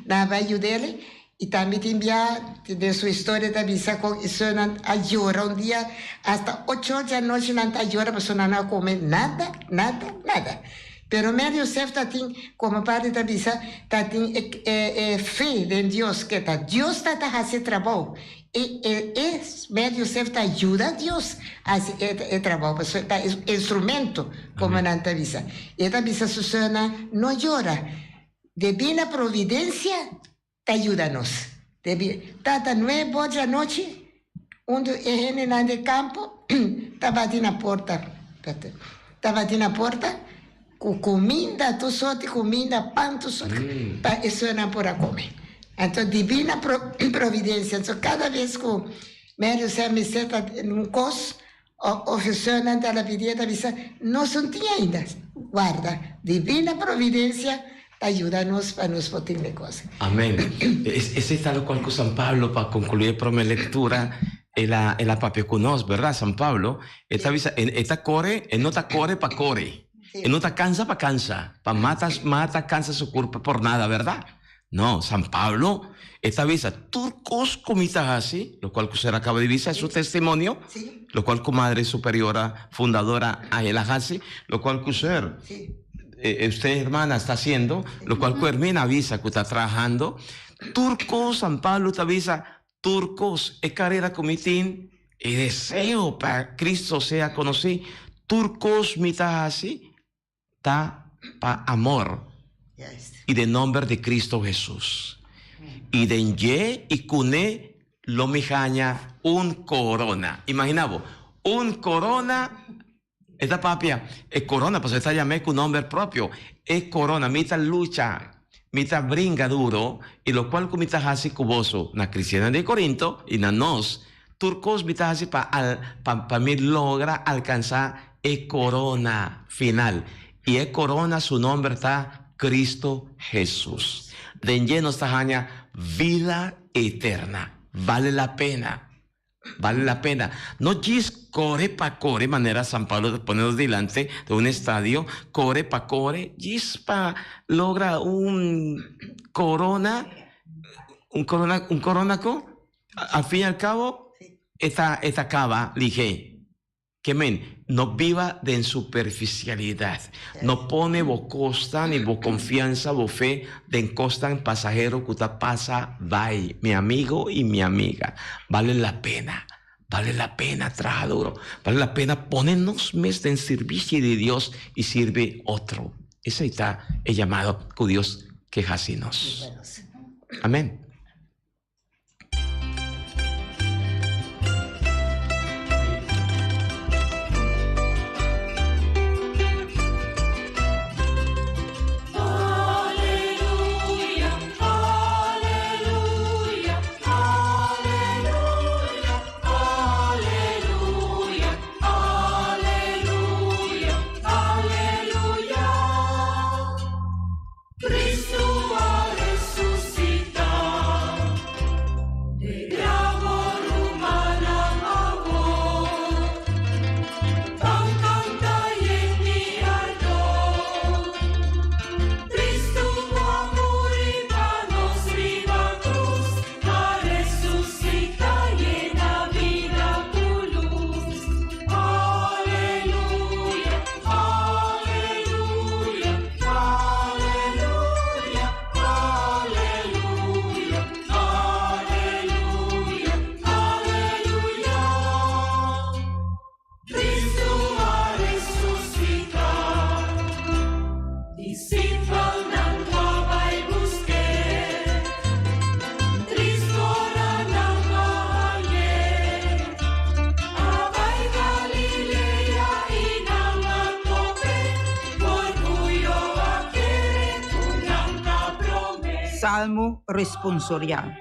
nan a bai yud'el. I tambe tin bia den su historia ta bisa kon e sunan a yora un dia hasta ocho di anochi nan ta yora pasobra nan no a kome nada, nada, nada. Pero Mary Josef ta tin, komo padre ta bisa, ta tin e e fe den Dios ke ta Dios ta ta hasi e trabou i e e Mary Josef ta yuda Dios hasi e e trabou pasobra ta e instrumento komo nan ta bisa. I e ta bisa su sunan no yora, debí na providencia ta yuda nos. Debi tata nuebo di anochi, un di e hendenan di kampo ta bati na porta, ta bati na porta ku kuminda, tur sorti kuminda, pan, tur sorti, pa e suenan por a kome. Anto divina providensia. Anto kada bes ku Mary José mester ta un kos, Ofesornan ta la pidié ta bisa, Nos no tin ainda. Warda, divina providencia ta yuda nos pa nos por tin e cos. Amen. Esei ta locual cu San Pablo, pa conclui e prome lectura, el a, el a papia cu nos, berdad? San Pablo, e ta bisa, e ta core, e no ta core pa core. E no ta cansa pa cansa, pa mata, mata, cansa su curpa por nada, berdad? No, San Pablo, e ta bisa, tur kos ku mi ta hasi, lokual ku ser a kaba di bisa, e su testimonio, lokual ku Madre Superiora Fundadora Angela hasi, lokual ku ser usted hermana sta hasiendo, lokual ku Hermina a bisa ku ta trahando, tur kos San Pablo ta bisa, tur kos, e karera ku mi tin, e deseo pa Cristo sea konosí, tur kos mi ta hasi, ta pa amor i den nomber di Cristo Hesus. I den dje i kuné lo mi haña un korona. Imagina bo, un korona, e ta papia e korona, pasobra e ta yam'é ku nomber propio, e korona. Mi ta lucha, mi ta bringa duro, i lokual ku mi ta hasi ku boso na kristiannan di Korinto i na nos, Tur kos mi ta hasi pa al pa pa mi logra alkansá e korona final. I e korona su nomber ta Cristo Hesus. Den dje nos ta haña vida eterna. Bale la pena. Bale la pena. No djis kore pa kore manera San Pablo ta pone nos dilanti den un estadio, kore pa kore, djis pa logra un korona, un korona, un korona ku? Al fin y al cabo, e ta, e ta caba lihé. Ke men, no biba den superficialidad. No pone bo costa ni bo confiansa, bo fe den cosnan pasahero cu ta pasa bai, mi amigo y mi amiga. Bale la pena, bale la pena traha duro, bale la pena pone nos mes den servicio di Dios y sirbi otro. Esey ta e llamado cu Dios ke haci nos. Amen. Cristo a resucitá. Salmo responsorial.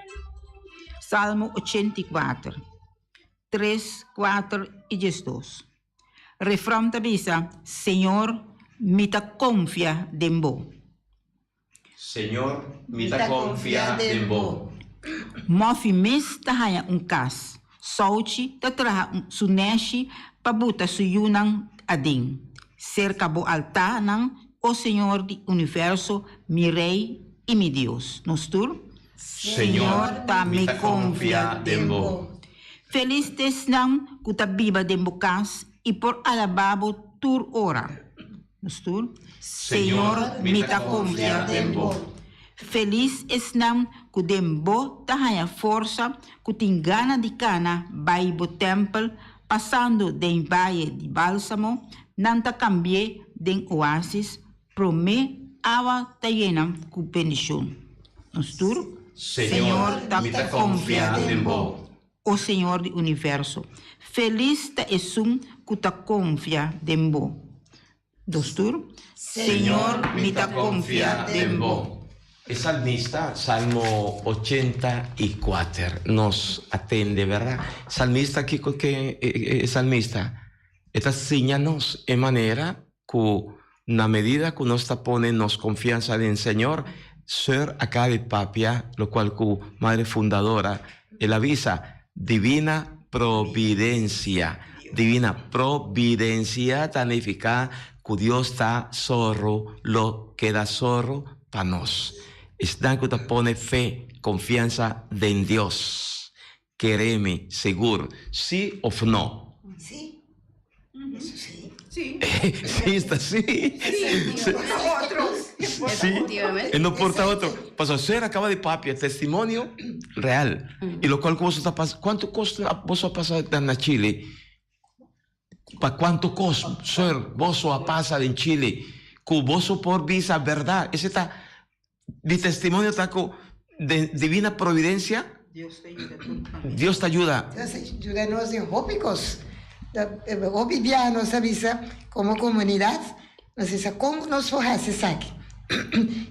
Salmo 84, 3, 4 i 12. Refran ta bisa, Señor, mi ta konfia den bo. Señor, mi ta konfia den bo. Mòfi mes ta haña un kas. Souchi ta traha su nèshi pa buta su yunan aden. Serka bo altánan, o Señor di universo, mi Rei i mi Dios. Nos tur? Señor, mi ta konfia den bo. Felis ta esnan ku ta biba den bo kas i por alabá bo tur ora. Nos tur? Señor, mi ta konfia den bo. Felis esnan ku den bo ta haña forsa, ku tin gana di kana bai bo tèmpel, pasando den vaye di bálsamo, nan ta kambi'é den oásis, promé awa ta yena ku bendishon. Nos tur? Señor, mi ta konfia den bo. O Señor di universo, felis ta esun ku ta konfia den bo. Dos tur? Señor, mi ta konfia den bo. E salmista, Salmo 84, nos a tende, bèrdat? Salmista, kiko ke e salmista? E ta siña nos e manera ku na medida ku nos ta pone nos konfiansa den Señor, Seur a kaba di papia lokual ku Madre Fundadora el a bisa, Divina Providensia. Divina Providensia ta nifiká ku Dios ta sòru lo keda sòru pa nos. Esnan ku ta pone fe, konfiansa den Dios. Kere mi sigur, si of no? Si. Eso si. Si. Si, esta si. Si, no por otro. Si, e no por ta otro. Pasobra Seur a caba di papia testimonio real. Y locual cu boso ta pasa, cuanto cos boso a pasa na Chile? Pa cuanto cos, Seur, boso a pasa den Chile cu boso por bisa berdad? Ese ta Di testimonio ta cu den divina providencia Dios ta yuda. Dios ta yuda nos den hopi cos. Hopi biaha nos a bisa como comunidad, nos bisa con nos por haci esaki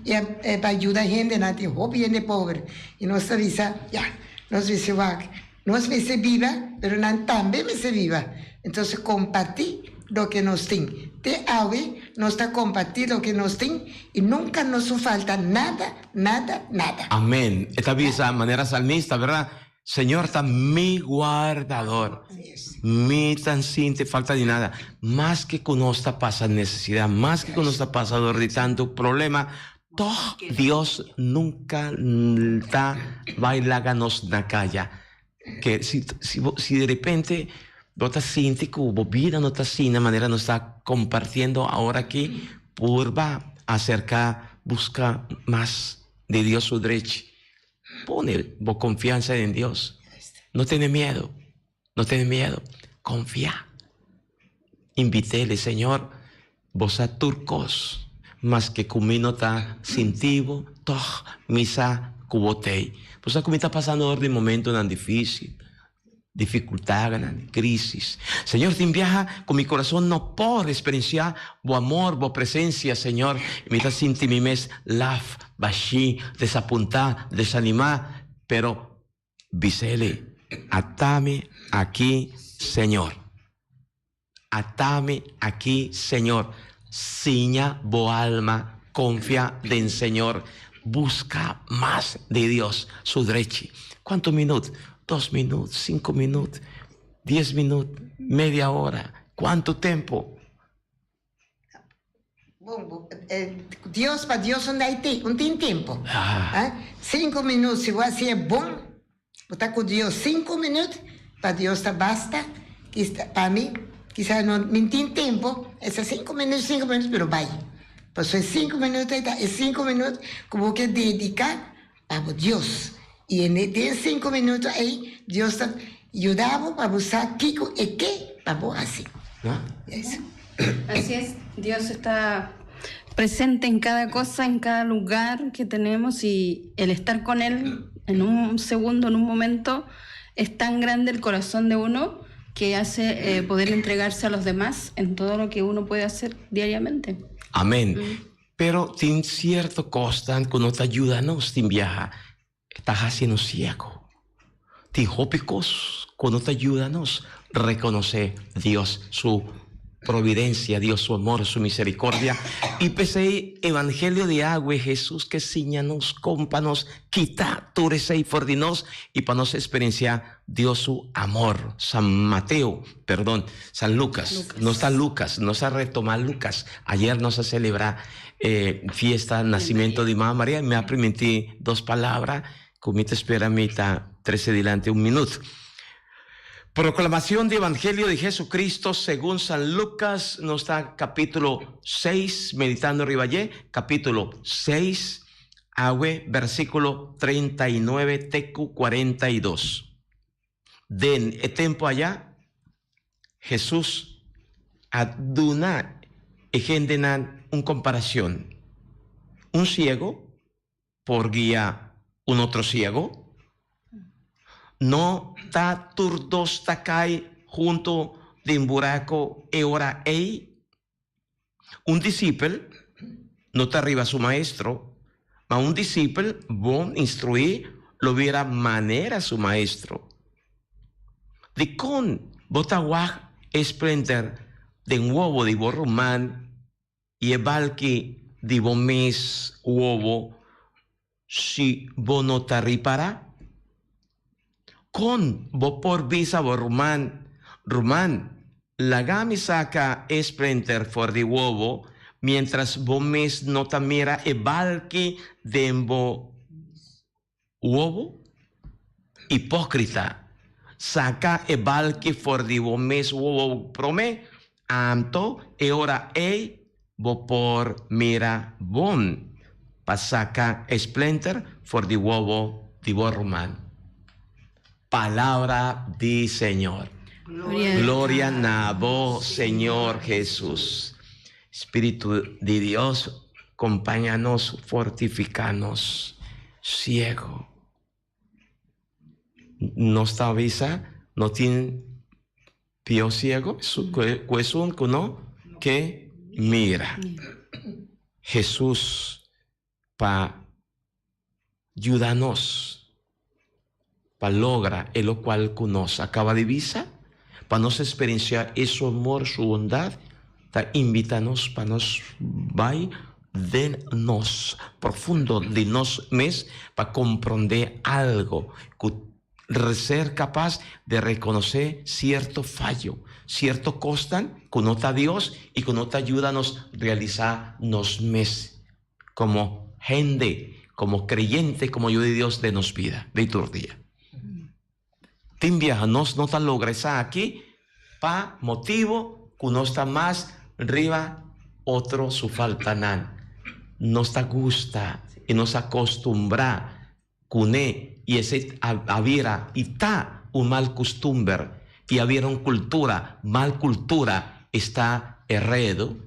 y pa yuda hendenan, tin hopi hende pober y nos ta bisa ya, nos mester wak. Nos mester biba, pero nan tambe mester biba. Entonces comparti loke nos tin. Te awe nos ta comparti loke nos tin y nunca nos su falta nada, nada, nada. Amen. E ta bisa manera salmista, verdad? Señor ta mi guardador. Mi ta sinti falta di nada. Maske cu nos ta pasa necesidad, maske cu nos ta pasa dor di tanto problema, Tog Dios nunca ta bai laga nos na caya. Ke si si bo si de repente bo ta sinti cu bo bida no ta asina manera nos ta compartiendo awor aki, purba acerca busca mas di Dios su drechi. Pone bo confiansa den Dios. No tene miedo, no tene miedo, confia. Invit'El, Señor, Bo sa tur kos, maske ku mi no ta sinti Bo, tòg mi sa ku Bo t'ei. Bo sa ku mi ta pasando dor di momentunan difísil, difikultatnan, krísis. Señor, tin biaha ku mi kurason no por eksperensiá Bo amor, Bo presensia, Señor, i mi ta sinti mi mes laf, bashí, desapuntá, desanimá, pero Bis'Eli, Atami aki, Señor. Atami aki, Señor. Siña bo alma konfia den Señor. Buska mas di Dios su drechi. Kuantu minut? Dos minut, sinku minut, dies minut, media ora. Kuantu tempu? Bon, Dios pa Dios un dai te, un tin tempo. Ah. Cinco minuut, si bo hacié bon, bo ta cu Dios cinco minuut, pa Dios ta basta. Pa mi, kisas no mi tin tempo, esa cinco minuut, cinco minuut, pero bai. Pasobra e cinco minuut ei ta e cinco minuut cu bo ke dedica pa bo Dios. Y en den cinco minuut ei, Dios ta yuda bo pa bo sa kico e ke pa bo haci. Yes. Así es, Dios está presente en cada cosa, en cada lugar que tenemos y el estar con Él en un segundo, en un momento, es tan grande el corazón de uno que hace eh, poder entregarse a los demás en todo lo que uno puede hacer diariamente. Amén. Pero tin cierto cosnan cu no ta yuda nos tin biaha, ta haci nos ciego. Tin hopi cos cu no ta yuda nos reconoce Dios su providencia, Dios su amor, su misericordia. Y p'esey Evangelio di awe Jesus ke siña nos con pa nos kita tur esey for di nos y pa nos experiencia Dios su amor. San Mateo, perdon, San Lucas. Nos ta Lucas, nos a retoma Lucas. Ayer nos a celebra e fiesta nacimento di Mama Maria y mi a priminti dos palabra cu mi ta spera mi ta trece dilanti un minuut. Proclamacion di Evangelio di Jesucristo segun San Lucas, nos ta capitulo seis meditando riba dje, capitulo seis, awe versiculo 39 te cu 42. Den e tempo aya, Jesus a duna e hendenan un comparacion, Un ciego por guia un otro ciego? No ta tur dos ta cay hunto den buraco e ora ey? Un disipel no ta riba su maestro, ma un disipel bon instruí lo bira manera su maestro. Dikon bo ta wak e splinter den wowo di bo ruman i e balki di bo mes wowo si bo no ta ripará? Kon bo por bisa bo ruman, Ruman, laga mi saka e splinter for di wowo, miéntras bo mes no ta mira e balki den bo wowo? Hipókrita, saka e balki for di bo mes wowo promé, anto e ora ei bo por mira bon pa saka e splinter for di wowo di bo ruman. Palabra di Señor. Gloria na bo, Señor Jesus. Spiritu di Dios, compaña nos, fortifica nos. Ciego. Nos ta bisa, no tin pio ciego cu esun cu no ke mira. Jesus pa yuda nos pa logra e locual cu nos a caba di bisa, pa nos experiencia e su amor, su bondad, ta invita nos pa nos bay den nos profundo di nos mes pa comprende algo cu ser capaz de reconoce cierto fayo, cierto cosnan cu no ta Dios y cu no ta yuda nos realisa nos mes como hende, como creyente, como yu di Dios den nos bida di tur dia. Tin biaha nos no ta logra esaki pa motibo cu nos ta mas riba otro su faltanan. Nos ta gusta y nos a costumbra cune y esey a bira y ta un mal custumber y a bira un cultura, mal cultura esta e redo,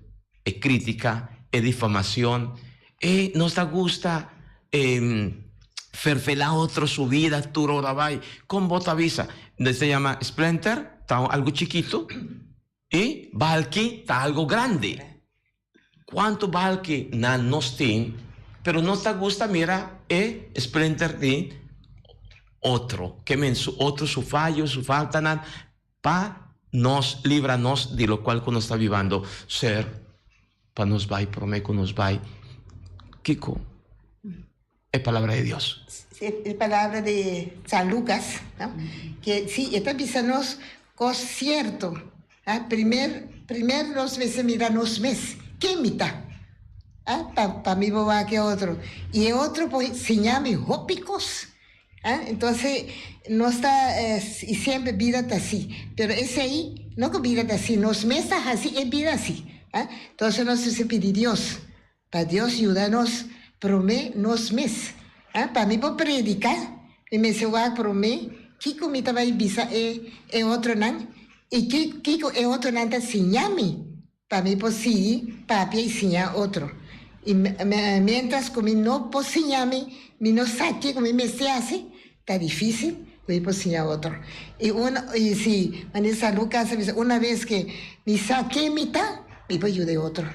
e critica, e difamacion, e nos ta gusta e ferfela otro su vida tur ora bay. Con bo ta bisa? Se yama splinter, ta algo chikito, y balki ta algo grandi. Cuanto balki nan nos tin, pero nos ta gusta mira e splinter di otro, ke men su otro su fayo, su faltanan, pa nos libra nos di locual cu nos ta bibando. Ser pa nos bay prome cu nos bay, kico e palabra di Dios? E palabra di San Lucas, no? Ke si e ta bisa nos cos cierto. A Primer, primer nos mester mira nos mes, ken mi ta? A Pa, pa mi bo wak e otro. I e otro por siña mi hopi kos. A Entonces, nos ta, i siempre bida ta así. Pero esei, no ku bida ta así, nos mes ta hasi e bida así. A Entonces nos mester pidi Dios, pa Dios yuda nos promé nos mes. A Pa mi por prediká, mi mester wak promé kiko mi ta bai bisa e e otronan i ki kiko e otronan ta siña mi pa mi por sigui papia i siña otro. I miéntras ku mi no por siña mi, mi no sa kiko mi mester hasi, ta difísil ku mi por siña otro. I un i si manera San Lucas a bisa, una bes ke mi sa ken mi ta, mi por yuda e otro.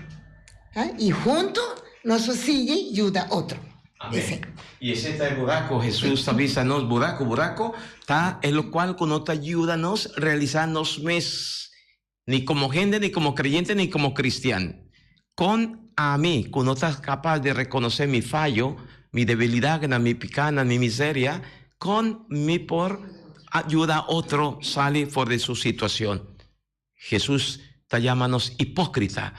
I huntu. Nos por sigui yuda otro. Amén. Y ese ta e buraco, Jesús ta bisa nos, buraco, buraco ta e locual cu no ta yuda nos realisa nos mes, ni como hende, ni como creyente, ni como cristian. Con ami cu no ta capaz di reconoce mi fayo, mi debilidadnan, mi picanan, mi miseria, con mi por yuda otro sali for di su situacion? Hesus ta yama nos hipókrita.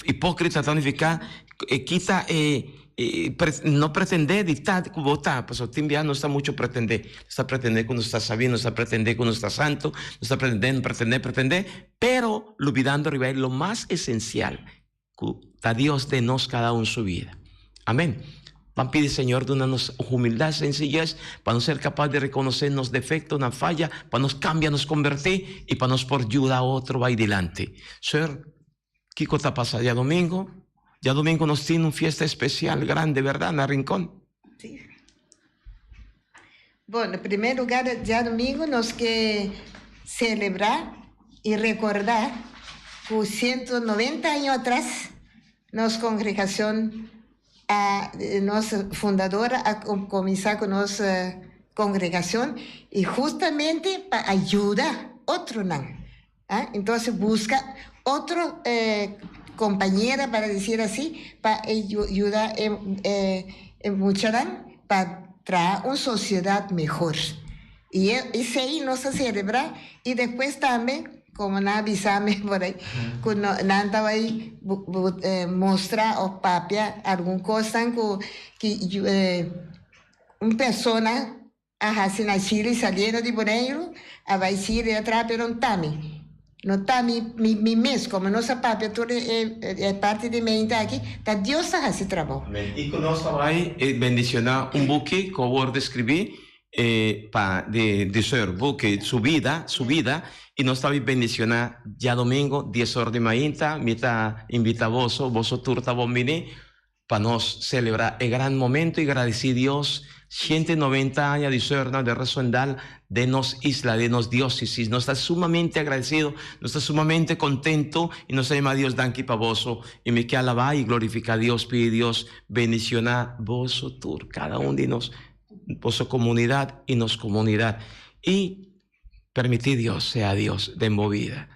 Hipókrita ta nifiká e kita e no pretendé di ta ku bo ta, pasobra tin bia nos ta muchu pretendé. Nos ta pretendé ku nos ta sabí, nos ta pretendé ku nos ta santu, nos ta pretendé, pretendé, pretendé, pero lubidando riba e lo mas esensial, Ku ta Dios den nos kada un su vida. Amén. Ban pidi Señor duna nos humildad, sencillez, pa nos ser capaz di reconoce nos defecto, nan faya, pa nos cambia, nos converti y pa nos por yuda otro bay dilanti. Sir, kico ta pasa diadomingo? Diadomingo nos tin un fiesta especial grande, verdad, na Rincon? Sí. Bon, en primer lugar, djadomingo nos ke celebra y recorda cu 190 aña atras nos congregacion a, nos fundadora a cuminsa cu nos congregacion y justamente pa ayuda otronan. Entonces busca otro compañera, para decir así, pa e yuda e muchanan pa traha un sociedad mehor. Y esey nos a celebra y despues tambe, como nan a bisa mi por ahí, cu nan ta bay mustra of papia algun cosnan cu un persona A hasi na Chili saliendo di Boneiru a bai Chili a traha pero no ta mi no ta mi mi mes como nos a papia tur e e parti di mente aki ta Dios ta hasi trabou. Amen y cu nos ta bai bendiciona un buki cu a worde scribi pa di di Sir buki su vida su vida y nos ta bai bendiciona diadomingo dies or di mainta mi ta invita boso boso tur ta bon bini Pa nos celebra e gran momento y gradici Dios 190 aña di Surinam de Rosendal den nos isla, den nos diocesis. Nos ta sumamente agradecido, nos ta sumamente contento y nos ta yama Dios danki pa boso. Y mi ke alaba y glorifica Dios, pidi Dios bendiciona boso tur, cada un di nos, boso comunidad y nos comunidad. Y permiti Dios sea Dios den bo vida.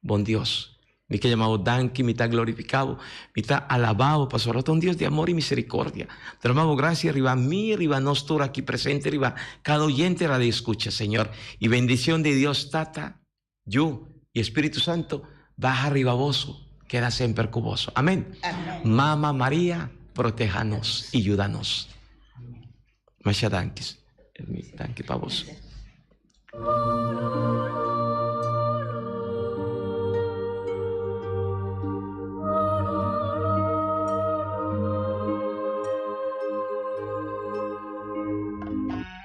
Bon Dios, mi ke yama bo danki, mi ta glorifiká bo, mi ta alabá bo, pasobra bo ta un Dios di amor i miserikordia. Derama bo grasia riba mi, riba nos tur aki presente, riba kada oyente radio eskucha, Señor. I bendishon di Dios Tata, Yu i Espíritu Santo baha riba boso, keda semper ku boso. Amen. Mama Maria, proteha nos i yuda nos. Masha danki. Danki pa boso.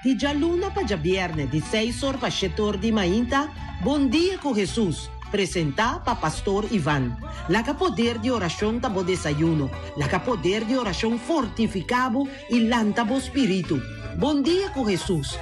Di djaluna pa djabièrnè di seis or pa shete or di mainta, Bon Dia ku Hesus, presentá pa Pastor Ivan. Laga poder di orashon ta bo desayuno. Laga poder di orashon fortifiká bo i lanta bo spiritu. Bon Dia ku Hesus.